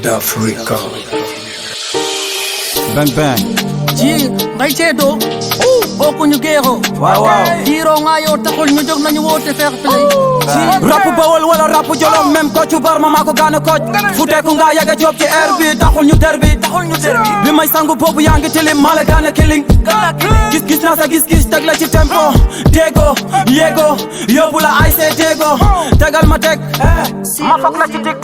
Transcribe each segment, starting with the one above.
d'Africa. Bang bang. Ji ngay ceedo bokkuñu geexo Waaw waaw. diiroo nga yow taxul ñu jóg nañu woote fair play Rap Bawol wala rap Jolof même ko ci bar ma maa ko gaana kooj futeeku nga yaga job ci air bi taxul ñu derbi bi may sangu boobu yaa ngi tilim maa la gaana killing gis naa sa gis teg la ci tempo dégo yego yóbbu la ay see dégo tegal ma teg ma fokk la ci tik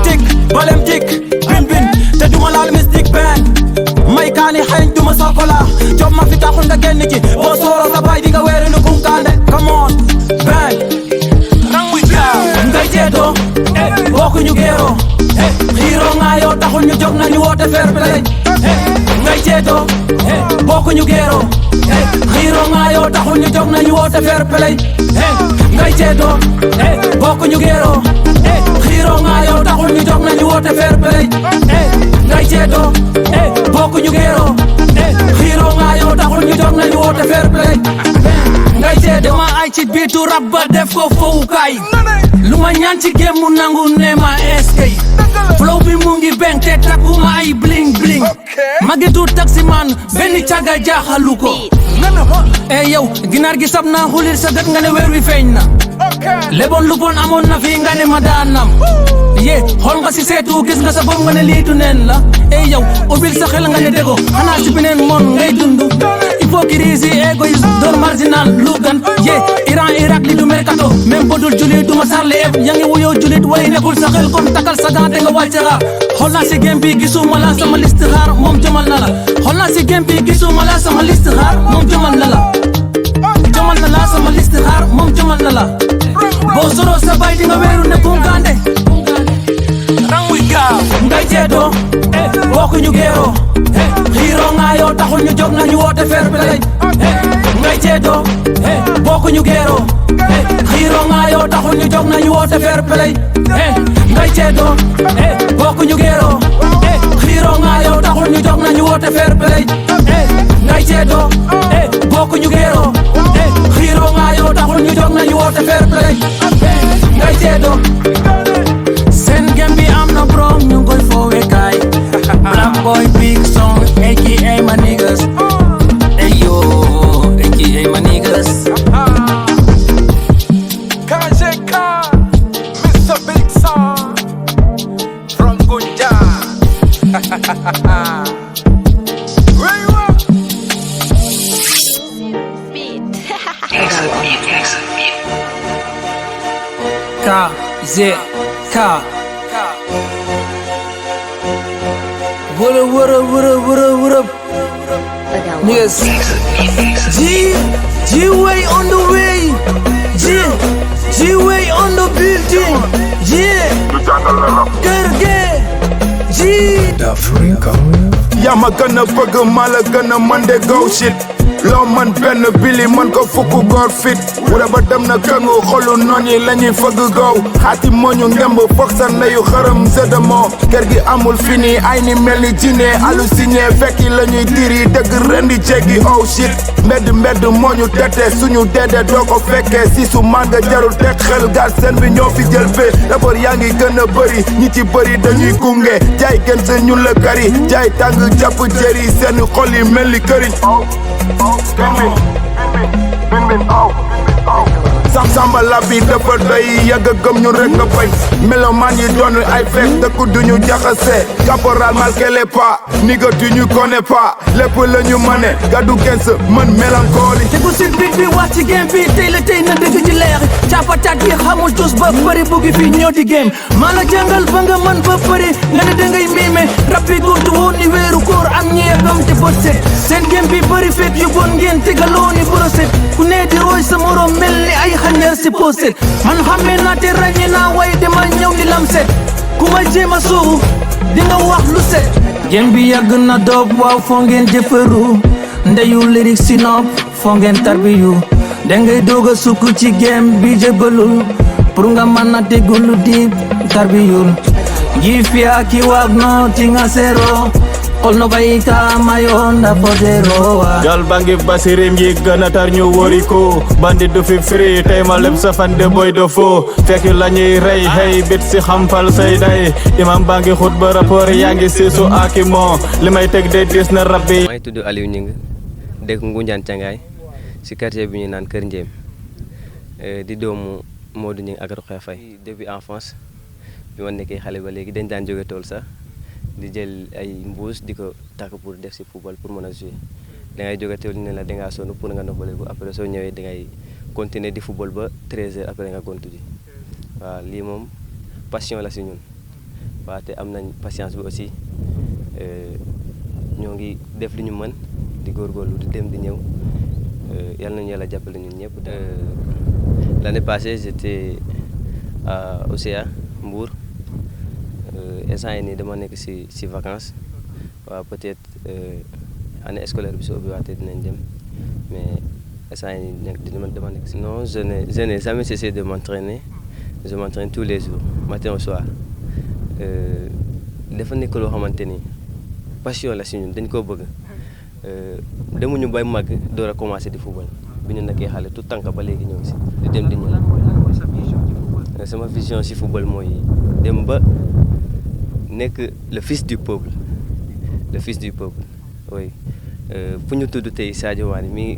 tik balem tik bin bin te duma laal mystique band may kaani xeeñ duma sokola job ma fi taxul nga génn ci boo sooro sa bay di nga weere nu kunkaande come on bang ngay jeeto bokkuñu géero xiiroo nga yow taxul ñu jóg nañu woote fair play ngay jeeto bokkuñu géero xiiroo nga yow taxul ñu jóg nañu woote fair play ngay jeeto bokkuñu géero xiiroo nga yow taxul ñu jóg nañu woote fair play ngay jeeto bokkuñu géero xiiroo nga yow taxul ñu jóg nañu woote fair play ngay jeeto dama ay ci biitu rab ba def ko fowukaay lu ma ñaan ci gém mu nangu ne ma eskay flow bi mu ngi beng te takuma ay bling bling magetu taximan benn caga jaaxalu ko yow ginaar gi sab na xulir sa gat nga ne weer wi feeñ na lebon lu bon amoon na fi nga ne ma daanam xool nga si seetu gis nga sa bopp nga ne liitu neen la yow ubbil sa xel nga ne dego xanaa si beneen moon ngay dund hypocrisie égoïsme doon marginal lu gan Iran Irak li du mercato même bodul julit du ma sarle eb yaa ngi wuyoo julit way nekkul sa xel kon takal sa gante nga wàcce xaar xool naa si gém bi gisuma la sama liste xaar moom jëmal na la xool naa si gém bi gisuma la sama liste xaar moom jëmal na la sama liste xaar moom jëmal na la boo soro sa bay di nga weeru ne kunkaande ngay jeeto bokkuñu géero xiiroo nga yow taxul ñu jóg nañu woote fair play ngay jeeto bokkuñu géero xiiroo nga yow taxul ñu jóg nañu woote fair play ngay jeeto bokkuñu géero xiiroo nga yow taxul ñu jóg nañu woote fair play ngay jeeto bokkuñu géero xiiroo nga yow taxul ñu jóg nañu woote fair play ngay jeeto seen gem bi am na brom ñu ngi koy foowee kaay Black Boy Big Song aka my niggas yo aka my niggas KJK, Mr. Big Song from Gunja. Where you are? KZK What up niggas G way on the way G way on the building kër ge G d'Africa. yaa ma gën a bëgg maa la gën a man de go shit loo man benn bili man ko fukk góor fit wura ba dem na këngu xolu noon yi la ñuy fëgg goow xaati moo ñu ngemb foog sa ndeyu xërëm sëdamoo kër gi amul fini ay ni mel ni jinne halluciné fekki la ñuy diri dëgg rendi jéggi oh shit mbedd moo ñu tete suñu dede doo ko fekkee si su manga jarul teg xel gal seen bi ñoo fi jël fee rapport yaa ngi gën a bëri ñi ci bëri dañuy gunge jaay gën sa ñun la kari jaay tàng jàpp jëri seen xol yi mel ni këriñ Samba la bi dafa doy yàgg gëm ñu rek nga bañ melomaan yi doon ay fekk dëkku duñu jaxase caporal marqué les pas niga tu ñu connais pas lépp la ñu mane gàddu gens mën mélancolie te ku sit bit bi wax ci game bi tey la tey na dëgg ci leer càppatat yi xamul tus ba bëri buggi fi ñoo di game maa la jàngal ba nga mën ba bëri nga ne dangay miime rap bi gurtu woon ni weeru koor am ñi yegam te bët set seen game bi bëri fekk yu bon ngeen tegaloo ni broset ku ne di roy sa morom mel ni ay xaneer si poset man xamee naa te ràññee naa waaye dama ñëw di lam set ku ma jéem a soobu di nga wax lu set game bi yàgg na doob waaw foo ngeen jëfaru ndeyu lirik si nopp foo ngeen tarbiyu dangay doog a sukk ci game bi jëbalul pour nga mën a tegulu di tarbiyul gi fiya ki waag no ti nga sero kolno bayta mayonda poderowa jal bangi basirim yi gën a tar ñu wori ko bandi du fi free tey ma lem sa fande boy do fo fekk lañuy rey hey bit si xampal say day imam bangi xutba rapport yaa ngi siisu akimo li may teg de dis na rabbi. maa ngi tudd Aliou Gningue dëkk Ngoundiane Thiangaye si quartier bi ñu naan Kër Ndiém di doomu Modou Gningue ak Rokhaya Faye depuis enfance bi ma nekkee xale ba léegi dañ daan jóge tool sax di jël ay mbuus di ko takk pour def si football pour mën a jouer dangay jóge tool ne la dangaa sonn pour nga noppaleku après soo ñëwee dangay continuer di football ba 13h après nga gontu ji waaw lii moom passion la si ñun waaw te am nañ patience bi aussi ñoo ngi def li ñu mën di góorgóorlu di dem di ñëw yal nañu yàlla jàppale ñun ñëpp. L'année passée j'étais à Océa Mbour instant yii nii dama nekk si vacances waaw peut-être année scolaire bi soo ubbiwaatee dinañ dem mais instant yii nii dama nekk si. Non, je n'ai jamais cessé de m'entraîner. Je m'entraîne tous les jours matin au soir dafa nekk loo xamante ni passion la si ñun dañ koo bëgg demuñu bay màgg door a commencé di football bi ñu nekkee xale tout tànk ba léegi ñoo ngi si di dem di ñëw. Sama vision si football mooy dem ba nekk le fils du peuple oui fu ñu tudd tey Sadio Mané mi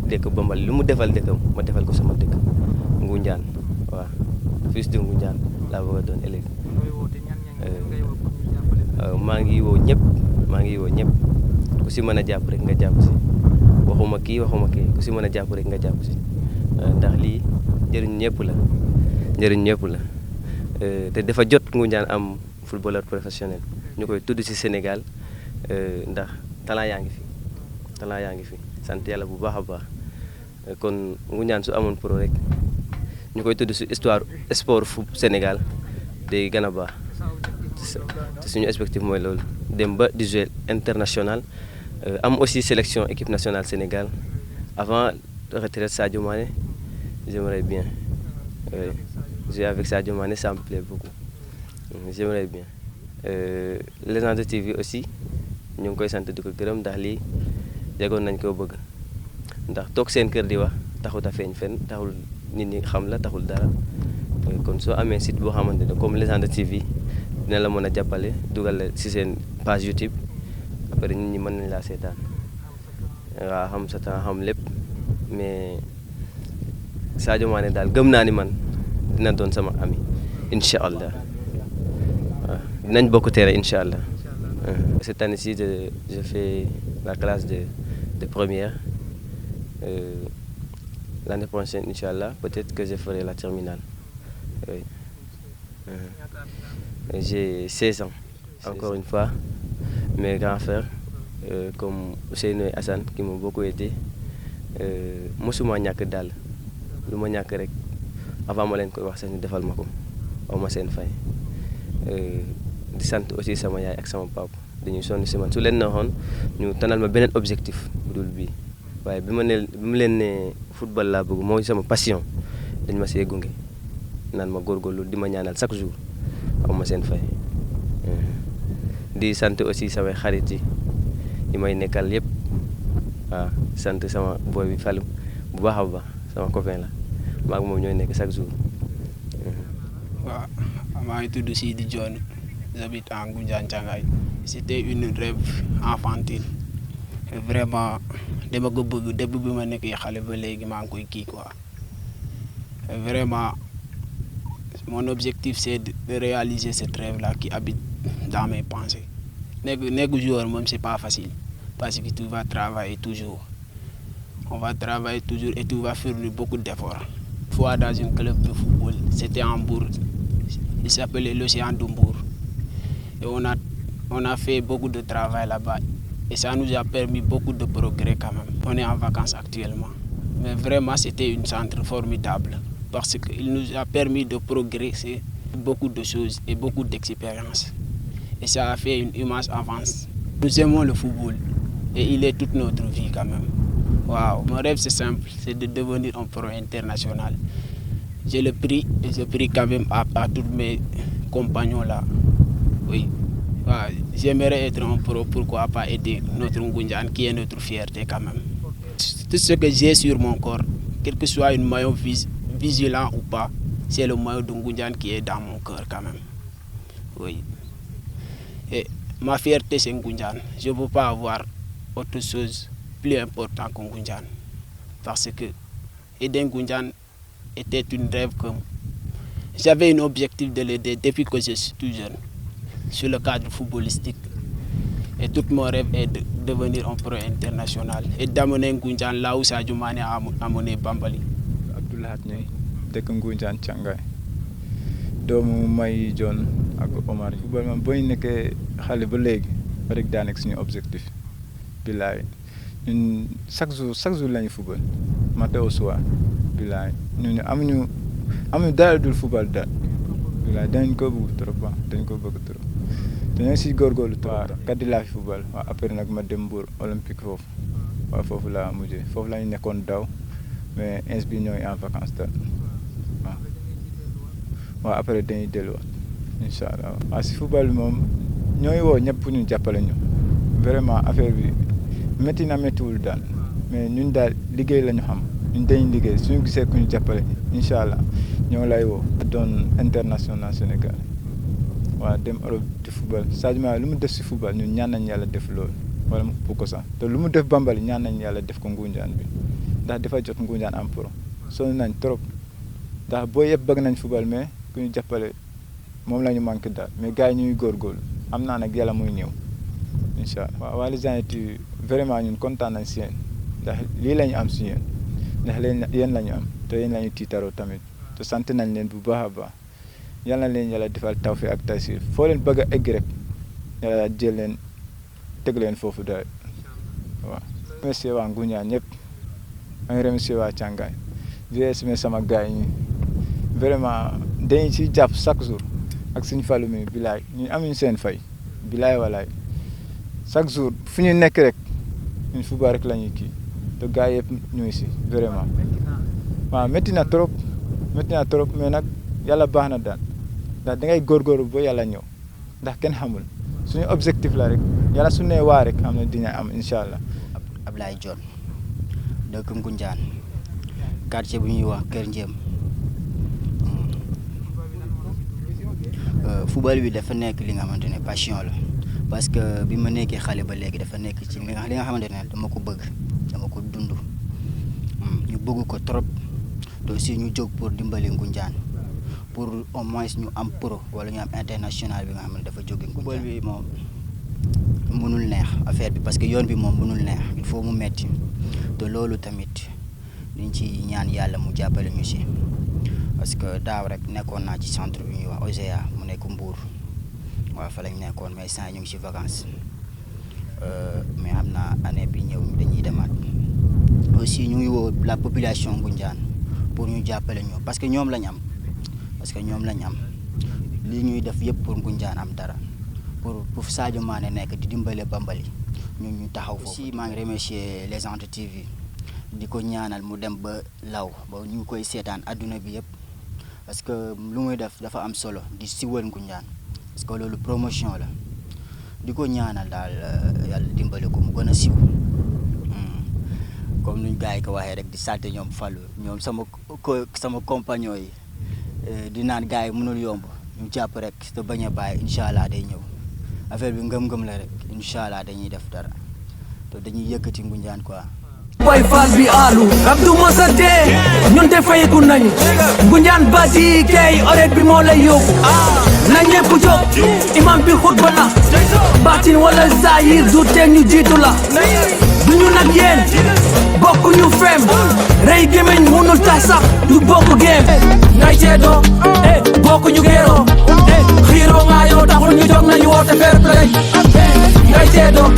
dëkk Bambal lu mu defal dëkkam ma defal ko sama dëkk Ngoundiane waaw fils de Ngoundiane laa bëgg a doon ëllëg. maa ngi woo ñëpp ku si mën a jàpp rek nga jàpp si waxuma kii ku si mën a jàpp rek nga jàpp si ndax lii njëriñ ñëpp la te dafa jot Ngoundiane am footballeur professionnel ñu koy tudd si Sénégal ndax talent yaa ngi fi sant yàlla bu baax a baax kon Ngoundiane su amoon pro rek ñu koy tudd si histoire sport Sénégal day gën a baax te suñu objectif mooy loolu dem ba di jouer international am aussi sélection équipe nationale Sénégal avant retraite Sadio Mané j'aimerais bien jouer avec Sadio Mané, ça me plaît beaucoup j'aimerais bien. Légende TV aussi ñu ngi koy sant di ko gërëm ndax lii jegoon nañ koo bëgg ndax toog seen kër di wax taxut a feeñ fenn taxul nit ñi xam la taxul dara kon soo amee site boo xamante ne comme Légende TV dina la mën a jàppale dugal la si seen page YouTube après nit ñi mën nañ laa seetaan waaw xam sa temps xam lépp mais Sadio Mané daal gëm naa ni man dina doon sama ami incha allah waaw dinañ bokk terrain incha allah. Cette année-ci je fais la classe de première l'année prochaine incha allah peut-être que je ferai la terminale oui. J'ai 16 ans. Encore une fois, mes grands frères, comme Ousseynou et Hassan, qui m'ont beaucoup aidé, mosuma ñàkk daal lu ma ñàkk rek avant ma leen koy wax sax ñu defal ma ko aw ma seen fay di sant aussi sama yaay ak sama papa dañuy sonn si man su leen neexoon ñu tanal ma beneen objectif bu dul bii waaye bi mu leen ne football laa bëgg mooy sama passion dañ ma see gunge naan ma góorgóorlu di ma ñaanal chaque jour aw ma seen fay di sant aussi samay xarit yi may nekkal yëpp waaw sant sama boy bi Fallou bu baax a baax sama copain la maa ngi moom ñooy nekk chaque jour. waaw maa ngi tudd Sidi Dione j'habite en Ngoundiane Thiangaye. C'était une rêve enfantine et vraiment dama ko bëgg depuis bi ma nekkee xale ba léegi maa ngi koy kii quoi et vraiment mon objectif c'est de réaliser cette rêve là qui habite dans mes pensées. nekk joueur moom c'est pas facile parce que tu vas travailler toujours. On va travailler toujours et tu vas faire beaucoup d'efforts. Une fois dans un club de football, c'était en Mbour. Il s'appelait l'Océan de Mbour. Et on a fait beaucoup de travail là-bas. Et ça nous a permis beaucoup de progrès quand même. On est en vacances actuellement. Mais vraiment, c'était un centre formidable. Parce qu'il nous a permis de progresser beaucoup de choses et beaucoup d'expériences. Et ça a fait une immense avance. Nous aimons le football. Et il est toute notre vie quand même. Wow. Mon rêve c'est simple, c'est de devenir un pro international. J'ai le prix et je prie quand même à tous mes compagnons là. Oui. J'aimerais être un pro, pourquoi pas aider notre Ngunjaan qui est notre fierté quand même. Tout ce que j'ai sur mon corps, quel que soit une maillot vigilant ou pas, c'est le maillot de Ngunjaan qui est dans mon cœur quand même. Oui. Et ma fierté c'est Ngunjaan. Je ne peux pas avoir autre chose plus important que Ngunjaan. Parce que aider Ngunjaan était un rêve que j'avais un objectif de l'aider depuis que je suis tout jeune sur le cadre footballistique. Et tout mon rêve est de devenir un pro international et d'amener Ngunjaan là où Sadio Mané a amené Bambali. Abdoulahat Ñay dëkk Ngunjaan Càngaay doomu May John ak Omar football man boo ñu nekkee xale ba léegi rek daa nekk suñu objectif bilaay ñun chaque jour lañu football matin au soir bilaay ñun amuñu dara dul football daal bilaay dañ ko bëgg trop dañ ko bëgg trop dañoo si góorgóorlu trop kaddi laa fi football waaw après nag ma dem Mbour olympique foofu waaw foofu laa mujjee foofu la ñu nekkoon daw mais ins bi ñooy en vacances daal waaw après dañuy delluwaat incha allah waaw si football bi moom ñooy woo ñëpp pour ñu jàppale ñu vraiment affaire bi métti na méttiwul daal mais ñun daal liggéey la ñu xam ñun dañuy liggéey suñu gisee ku ñu jàppale incha allah ñoo lay woo doon international Sénégal waaw dem Europe di football Sadio Mané lu mu def si football ñun ñaan nañ yàlla def loolu wala mu ëpp ko sax te lu mu def Bambali ñaan nañ yàlla def ko Ngunjaan bi ndax dafa jot Ngunjaan am pro sonn nañ trop ndax boo yëpp bëgg nañ football mais ku ñu jàppale moom la ñu manqué daal mais gars yi ñuy góorgóorlu am naa nag yàlla muy ñëw incha allah. waaw waa Lisane TV vraiment ñun kontaan nañ si yéen ndax lii la ñu am si yéen ndax yéen la ñu am te yéen la ñu tiitaroo tamit te sant nañ leen bu baax a baax yal na leen yàlla defal tawfiq ak taysir foo leen bëgg a egg rek yàlla jël leen teg leen foofu daal waaw. remercier waa Ngunjaan ñëpp maa ngi remercier waa Càngaay di remercier sama gars yi vraiment dañu ciy jàpp chaque jour ak suñu Fallou mi bilaay ñu amuñu seen fay bilaay walaay chaque jour fu ñu nekk rek ñun football rek la ñuy kii te gars yëpp ñu ngi si vraiment waaw métti na trop mais nag yàlla baax na daal ndax da ngay góorgóorlu ba yàlla ñëw ndax kenn xamul suñu objectif la rek yàlla su ne waa rek xam ne dina am incha allah. Ablaye John dëkk Ngunjaan quartier bu ñuy wax Kër Njéem football bi dafa nekk li nga xamante ne passion la parce que bi ma nekkee xale ba léegi dafa nekk ci li nga xamante ne dama ko bëgg dama ko dund ñu bëgg ko trop te aussi ñu jóg pour dimbali Ngunjaan pour au moins ñu am pro wala ñu am international bi nga xam ne dafa jóge Ngunjaan. football bi moom mënul neex affaire bi parce que yoon bi moom mënul neex il faut mu metti te loolu tamit dañ ci ñaan yàlla mu jàppale ñu si parce que daaw rek nekkoon naa ci centre bi ñuy wax OGA mu nekk Mbour waaw fa lañ nekkoon mais saa ñu ngi si vacances mais am na année bi ñëw dañuy demaat aussi ñu ngi woo la population Ngunjaan pour ñu jàppale ñu parce que ñoom lañ am li ñuy def yëpp pour Ngunjaan am dara pour Sadio Mané nekk di dimbale Bambali ñun ñu taxaw foofu. aussi maa ngi remercier Lisane TV di ko ñaanal mu dem ba law ba ñu koy seetaan adduna bi yëpp parce que lu muy def dafa am solo di siwal Ngunjaan parce que loolu promotion la di ko ñaanal daal yàlla dimbale ko mu gën a siw comme nuñ gars yi ko waxee rek di salte ñoom Fallou ñoom sama compagnon yi di naan gars yi mënul yomb ñu jàpp rek te bañ a bàyyi incha allah day ñëw affaire bi ngëm-ngëm la rek incha allah dañuy def dara te dañuy yëkkati Ngunjaan quoi. Boy Fall bi alu Abdou Moussa dee ñun de fayeku nañu Ngunjaan basi kay oret bi moo lay yóbbu na ñépp jóg imam bi xutba na baatin wala zahir du teen ñu jiitu la duñu nag yéen bokkuñu fem rey gémeñ mënul tax sax du bokk géem ngay ceedoo bokkuñu géeroo xiiroo ngaayoo taxul ñu jóg nañu woote fair play ngay ceedoo